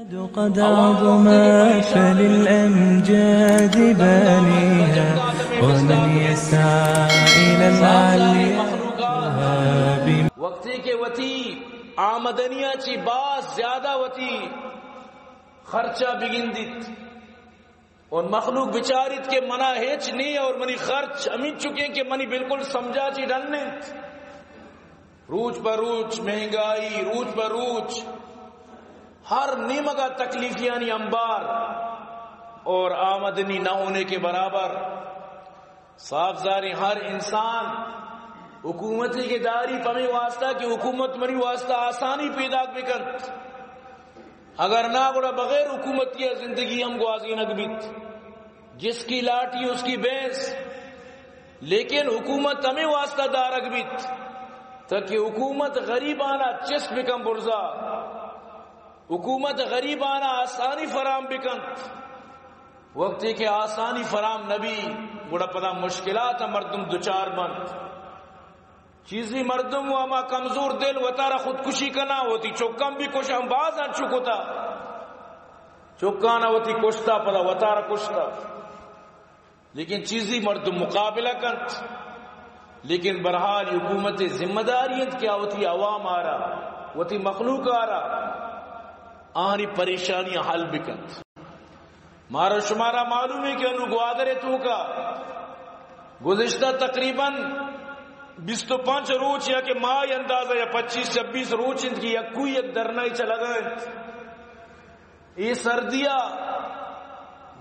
قد عظمت فللأمجاد بانيها، ومن يسعى إلى العليا بم- وقتی کہ وتی آمدنیاں چی باز زیادہ وتی خرچہ بگندیت، اور مخلوق بچاریت کہ منا ہچ نہیں اور منی خرچ ہمینچکیں کہ منی بالکل سمجھا چی ڈن انت۔ روچ بہ روچ مہنگائی، روچ بہ روچ ہر نیمگا تکلیفیانی انبار اور آمدنی نہ ہونے کے برابر۔ صاف ظاہریں ہر انسان حکومتی کہ داری پمے واسطہ کہ حکومت منی واسطہ آسانی پیداک بکنت۔ اگر نہ گڑا بغیر حکومتی زندگی ہم گوازینگ بیت۔ جس کی لاٹھی اس کی بھینس۔ لیکن حکومت ہمے واسطہ دارگ بیت تاکہ حکومت غریبانا چست بکن برزا، حکومت غریبانا آسانی فراہم بکنت۔ وقتی کہ آسانی فراہم نبی، گڑا پدا مشکلات مردم دچار بنت۔ چیزی مردم و ہما کمزور دل وتارا خودکشی کنا، وتی چکاں بھی کشاں، باز انچو کتا۔ چکانا وتی کشتا، پدا وتارا کشتا۔ لیکن چیزی مردم مقابلہ کنت۔ لیکن بہرحال حکومت ذمہ داری انت کہ آ وتی عوام آرا، وتی مخلوق آرا، آنی پریشانیاں حل بکنت۔ مارا شمارا معلوم ہے کہ انو گوادر توکا گزشتہ تقریباً بیست و پنچ روچ یا کہ ماہ اندازہ یا پچیس چھبیس روچ انت کہ یکوئی یک دھرنائی چلگا انت۔ اے سردیا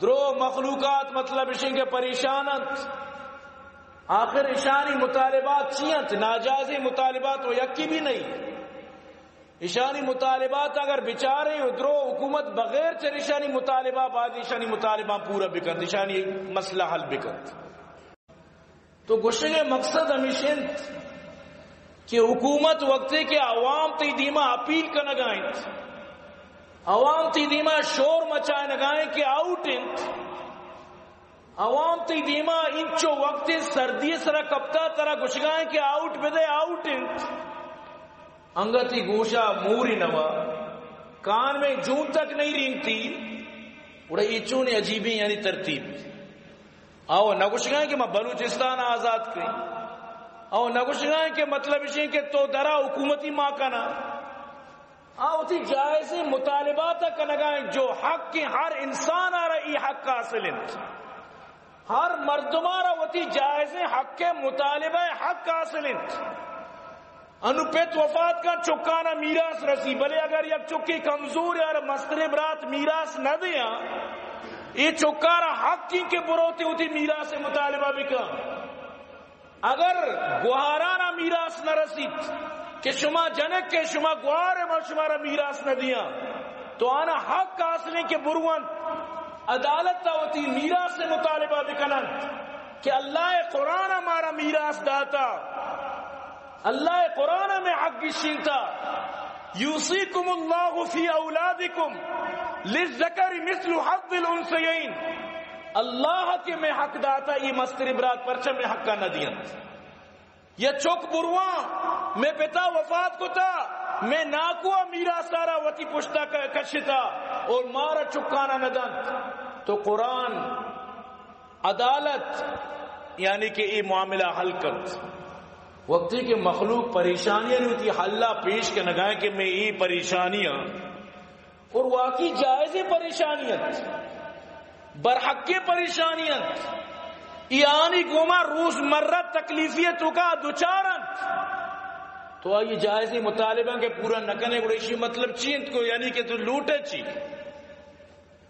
درو مخلوقات مطلب اشیں کہ پریشان انت۔ آخر اشانی مطالبات چی انت؟ ناجائزیں مطالبات و یکی بھی نہیں۔ اشانی مطالبات اگر بچارے و درو حکومت بغیر چر اشانی مطالبہ باید اشانی مطالبہ پورا بکنت، اشانی مسئلہ حل بکنت۔ تو گوشگ ءِ مقصد ہمیش انت کہ حکومت وقتے کہ عوام تئی دیما اپیل کنگا انت، عوام تئی دیما شور مچائینگا انت کہ آؤٹ انت، عوام تئی دیما انچو وقت سردی سرا کپتا ترا گوشگا انت کہ آؤٹ بدے، آؤٹ انت۔ انگت ای گوشا موری نوا، کان میں جون تک نہیں رینگتی۔ گڑا ای چون عجیبیں یعنی ترتیب۔ آو نہ گوشگا کہ ما بلوچستان آزاد کریں۔ آو نہ گوشگا کہ مطلب اشیں کہ تو درا حکومتی ما کنا۔ آ وتی جائزیں مطالبات کنگا انت، جو حق ہر انسان آرا ای حق حاصل انت۔ ہر مردمارا وتی جائزیں حق ءِ مطالبہ ءِ حق حاصل انت۔ انو پت وفات کن، چکانا میراث رسی، بلے اگر یک چکے کمزور یار مستریں برات میراث نہ دیاں، اے چکارا حق انت کہ بروتے وتی میراث ءِ مطالبہ بکن۔ اگر گوہارانا میراث نہ رسیت کہ شما جنک کہ شما گوہار ما شمارا میراث نہ دیاں، تو آنا حق حاصل انت کہ بروانت عدالت ءَ وتی میراث ءِ مطالبہ بکننت کہ اللہ ءِ قرآن ءَ مارا میراث داتا، اللہ ءِ قرآن ءَ میں حق گشینتا، یوصیکم اللہ فی اولادکم للذکر مثل حظ الانثیین۔ اللہ کہ میں حق داتا، ای مستری برات پرچہ میں حقا نہ دینت۔ یا چک برواں، میں پتا وفات کتا، میں ناکو میراث آرا وتی پشتا ک-، کشتا اور مارا چکانا نہ دنت۔ تو قرآن، عدالت، یعنی کہ اے معاملہ حل کنت۔ وقتی کہ مخلوق پریشانیاں وتی حلا پیش کنگا کہ میں اے پریشانیاں اور واقعی جائزیں پریشانی انت، برحقیں پریشانی انت، ای آنی گوما روزمرہ تکلیفی توکا دچار انت، تو آئی جائزیں مطالبہ کہ پورا نہ کنے، گڑا ایشی مطلب چی انت کو، یعنی کہ تو لوٹے چی؟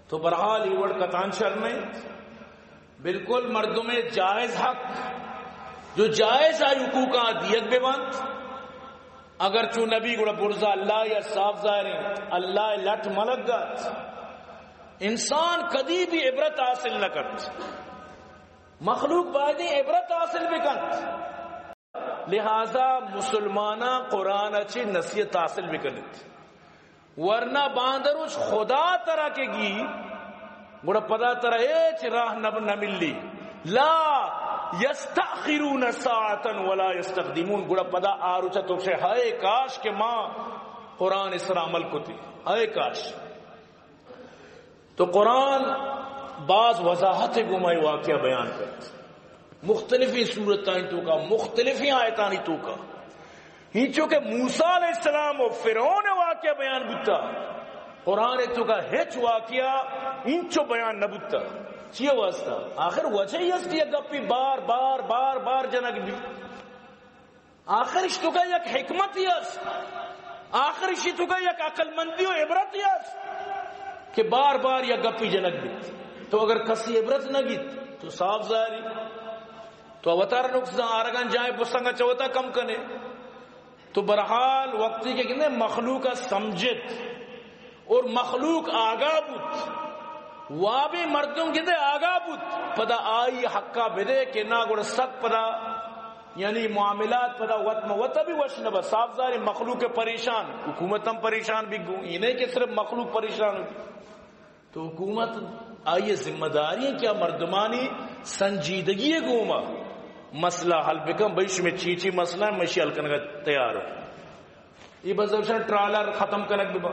تو بہرحال ای وڑ کتان شر نہ انت۔ بالکل مردم جائز حق، جو جائز آئی حقوقاں دیگ بہ بنت، اگر چو نبی گڑا برزا اللہ یا صاف ظاہر انت، اللہ لٹ ملگت۔ انسان کدی بھی عبرت حاصل نہ کرت۔ مخلوق باید عبرت حاصل بکنت۔ لہذا مسلماناں قرآن چی نصیحت حاصل بکنت۔ ورنہ باندروچ خدا ترا کہ گی، گڑا پدا ترا ہچ راہ نہ، نہ ملی۔ لا یستأخرون ساعة ولا یستقدمون۔ گڑا پدا آ روچا تو گشے، ہائے کاش کہ ما قرآن سرا عمل کتی، ہائے کاش۔ تو قرآن باز وضاحت گوما اے واقعہ بیان کرت، مختلفیں صورتانی توکا، مختلفیں آیتانی توکا۔ اینچو کہ موسیٰ علیہ السلام و فرعون واقعہ بیان بوتا، قرآن توکا ہچ واقعہ اینچو بیان نہ بوتا۔ چیئے واسطہ؟ آخر وجہ ہی است کہ یک گپی بار بار بار بار جنگ بی۔ آخر اش توکا یک حکمتی است، آخر اش توکا یک عقل مندی و عبرتی است کہ بار بار یک گپی جنگ بیت۔ تو اگر کسی عبرت نہ گیت تو صاف ظاہری تو وتارا نقصان آرگان جائے پسنگا چوتا کم کنے۔ تو بہرحال وقتی کہ گندے مخلوق سمجھت اور مخلوق آگاہ بوت، وابیں مردم گندے آگاہ بوت، پدا آئی حقا بدے کہ نا گڑا سک پدا، یعنی معاملات پدا وت مہ وت بھی وش نہ بس۔ صاف ظاہر ہے مخلوق پریشان، حکومت ہم پریشان بھی گوں، یہ نہیں کہ صرف مخلوق پریشان ہو۔ تو حکومت آئی ذمہ داری ہیں کہ مردمانی سنجیدگی گوما مسئلہ حل بکن، بھئی شمے چی چی مسئلہ ہیں، میں اشی حل کنگا تیار ہوں۔ یہ بس دوشن ٹرالر ختم کنگ ببا۔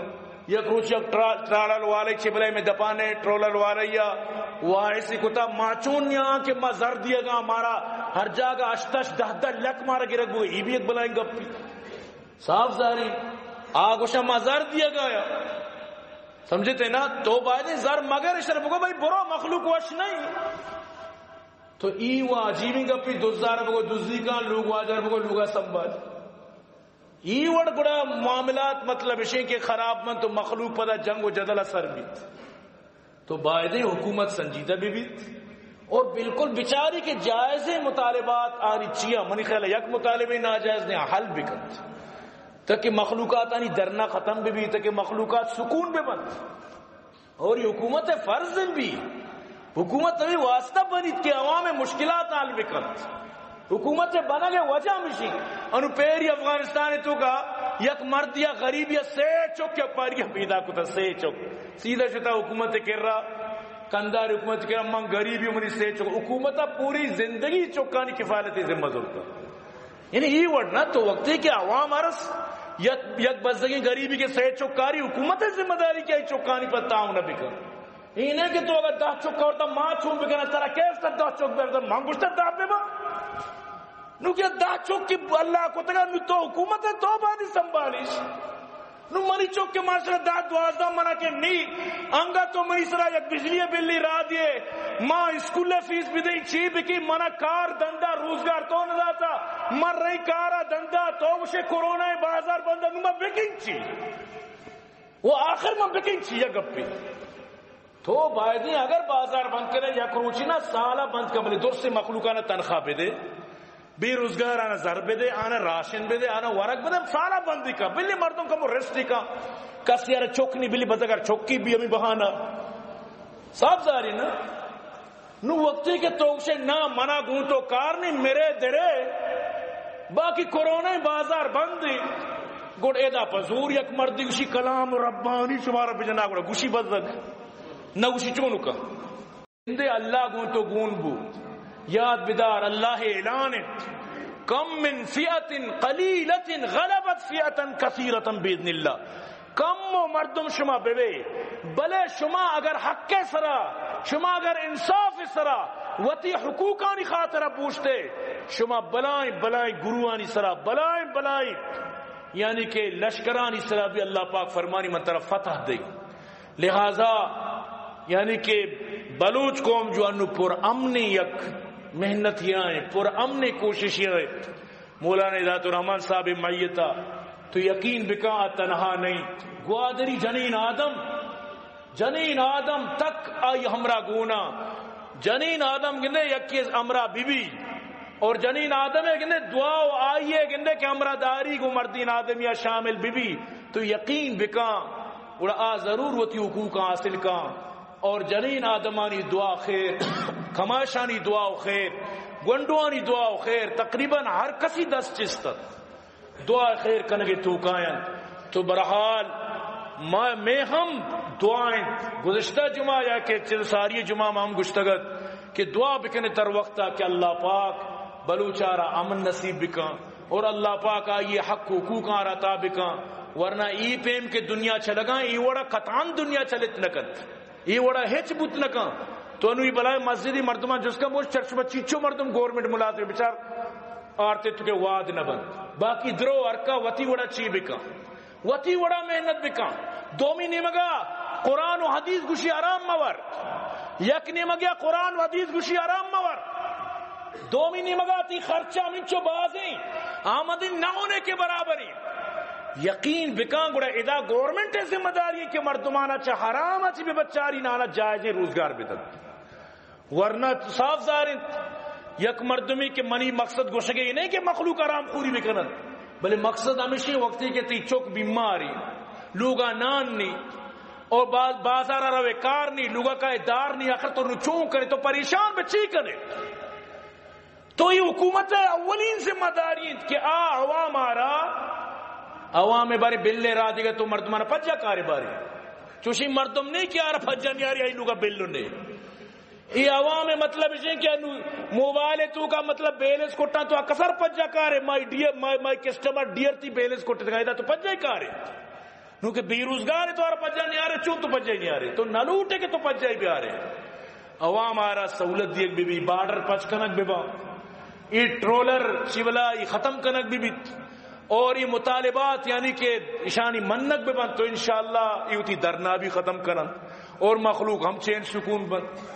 یک روچ یک ٹرا-، ٹرالر والے چی بلے میں دپانے ٹرالر والے یا واعثی کتا ما چون نیاں کہ ما زر دیگا، مارا ہر جاگہ اشتش دہ دہ لکھ مارا گرگ بو، یہ بھی یک بلائیں گپی۔ صاف ظاہری آ گوشا ما زر دیگا یا۔ سمجھتے نا؟ تو باید زر مگر اشر بگو بھئی برو مخلوق وش نہیں۔ تو ای و عجیبیں گپی، دزار بگو دزی کن، لوگ واجر بگو لوگا سنبھال۔ ای وڑ گڑا معاملات مطلب اشیں کہ خراب من تو مخلوق پدا جنگ و جدل سر بیت۔ تو بایدیں حکومت سنجیدہ بہ بیت اور بالکل بچاری کہ جائزیں مطالبات آنی چیا، منی خیال یک مطالبے ناجائز نے حل بکنت تاکہ مخلوقات آنی دھرنا ختم بہ بیت، تاکہ مخلوقات سکون بہ بنت۔ اور یہ حکومت فرض بھی، حکومت ہمیں واسطہ بنیت کہ عوام مشکلات حل بکنت۔ حکومت بنگ وجہ ہمشی، انو پیری افغانستان توکا یک مرد یا غریب یا سے چک یا پاری پیدا کتا، سے چک سیدھا شتا حکومت کرا، کندار حکومت کرا، من غریبی منی سے چک، حکومت پوری زندگی چکانی کفالتی ذمہ زورتا۔ یعنی ای وڑ نہ تو وقتی کہ عوام ارس یک، یک بزگیں غریبی کے سے چکاری حکومت ذمہ داری کہ ای چکانی پر تعاون نہ بکن۔ اینہ کہ تو اگر دہ چک کرتا ما چون بکنا ترا کیف تا دہ چک برتا من گوشتا دہ ببا۔ نو کہ دہ چک کہ اللہ کتگا نو تو حکومت ہے تو بانی سنبھالیش۔ نو منی چک کہ ماشاءاللہ دہ دوازدہ منا کہ نی، انگا تو منی سرا یک بجلی بلی را دیے، ما اسکول فیس بدئی چی بکی، منا کار دندا روزگار تو نہ داتا، من رئی کارا دندا تو گوشے کرونا بازار بندا، نو ما بکن چی؟ وہ آخر من بکن چی؟ یک گپی تو بایدیں اگر بازار بند کرے یک روچی نہ سالا بند کن، بلے درست مخلوقانا تنخواہ بدے، بے روزگار آنا زر بدے، آنا راشن بدے، آنا ورگ بدے، سالا بندی کا، بلے مردم کمو ریسٹی کا، کسی ارا چک نہیں، بلے بزگر چکی بھی ہمیں بہانا۔ صاف ظاہری نا؟ نو وقتی کہ تو گوشے نا منا گون تو کار نہیں میرے درے، باقی کرونا بازار بند ہے، گڑ ادا پزور یک مردی گوشی کلام ربانی شمارا بجنا گڑا گوشی بزگ نہ گوشی چونکا۔ زندے اللہ گون تو گون بو۔ یاد بدار اللہ اعلان انت، کم من فئة قلیلة غلبت فئة کثیرة بإذن اللہ۔ کم و مردم شما ببے، بلے شما اگر حق سرا، شما اگر انصاف سرا، وتی حقوقانی خاطر بوشتے، شما بلائیں بلائیں گروہانی سرا، بلائیں بلائیں یعنی کہ لشکرانی سرا بھی اللہ پاک فرمانی من طرف فتح دے۔ لہذا یعنی کہ بلوچ قوم جو انو پر امن یک محنت یا ہیں، پر امن کوشش یا ہیں۔ مولانا ہدایت الرحمن صاحب میتا تو یقین بکا تنہا نہیں۔ گوادری جنین آدم، جنین آدم تک آئی ہمراہ گونا۔ جنین آدم گندے یکی ہمراہ بی بی اور جنین آدم ہے گندے دعا و آئی ہے گندے کہ ہمراہ داری گو مردین آدمی شامل بی بی۔ تو یقین بکا گڑا آ ضرور وتی حقوق حاصل کا اور جنین آدمانی دعا خیر، کماشانی دعا و خیر، گونڈوانی دعا و خیر، تقریباً ہر کسی دست چست ات۔ دعا خیر کنگے توکا انت۔ تو برحال ما، میں ہم دعا انت۔ گزشتہ جمعہ یا کہ چل ساری جمعہ ما ہم گشتگت کہ دعا بکنے تر وقتا کہ اللہ پاک بلوچارا امن نصیب بکن اور اللہ پاک آئی حق حقوقاں را عطا بکن، ورنہ ای پیم کہ دنیا چلگا ای وڑا قطعاً دنیا چلت نکت۔ اے وڑا ہچ بوت نہ کن۔ تو انوی بلائے مسجدی مردمان جست کن، بوش چرچ ما چیچو مردم گورنمنٹ ملازم بچار، آرتے تو کہ واد نہ بنت۔ باقی درو ہرکا وتی وڑا چی بکن، وتی وڑا محنت بکن۔ دومی نیمگا قرآن و حدیث گوشی حرام مور، یک نیمگا قرآن و حدیث گوشی حرام مور۔ دومی نیمگا تی خرچہ ہمینچو بازیں، آمدن نہ ہونے کے برابریں۔ یقین بکن گڑا ادا گورنمنٹ ذمہ داری کہ مردمانا چہ حرام چی بہ بچاری، نانا جائزیں روزگار بدنت۔ ورنہ صاف ظاہر انت، یک مردمی کہ منی مقصد گوشگے نہیں کہ مخلوق حرام خوری بکنن، بلے مقصد ہمیشی وقتی کہ تی چک بیماری، لوگا نان نی، اور باز-، بازارا روے کار نی، لوگا کائے دار نی، آخر تو نو چون کرے، تو پریشان بہ چی کرے؟ تو یہ حکومت اولین ذمہ داری انت کہ آ عوام آرا، عوام بارے بل را دیگا تو مردمانا پجا کارے بارے۔ چوشی مردم نہیں کہ آرا پجا نیاری، آئی لوگا بل نے۔ اے عوام مطلب ہے کہ انو موبائل تو کا مطلب بیلنس کٹا تو کسر پجا کارے، my dear, my, my customer dear تی بیلنس کٹے تو پجا کارے۔ نو کہ بے روزگار ہے تو آرا پجا نیارے، چون تو پجا نیارے؟ تو نہ لوٹے کہ تو پجا بیارے۔ عوام آرا سہولت دیگ بی بی، بارڈر پچ کنگ بی با، اے ٹرولر چیولا ای ختم کنگ بی بیت، اور یہ مطالبات یعنی کہ اشانی منگ بی بنت تو انشاءاللہ یہ ہوتی دھرنا بھی ختم کنن اور مخلوق ہم چین سکون بنت۔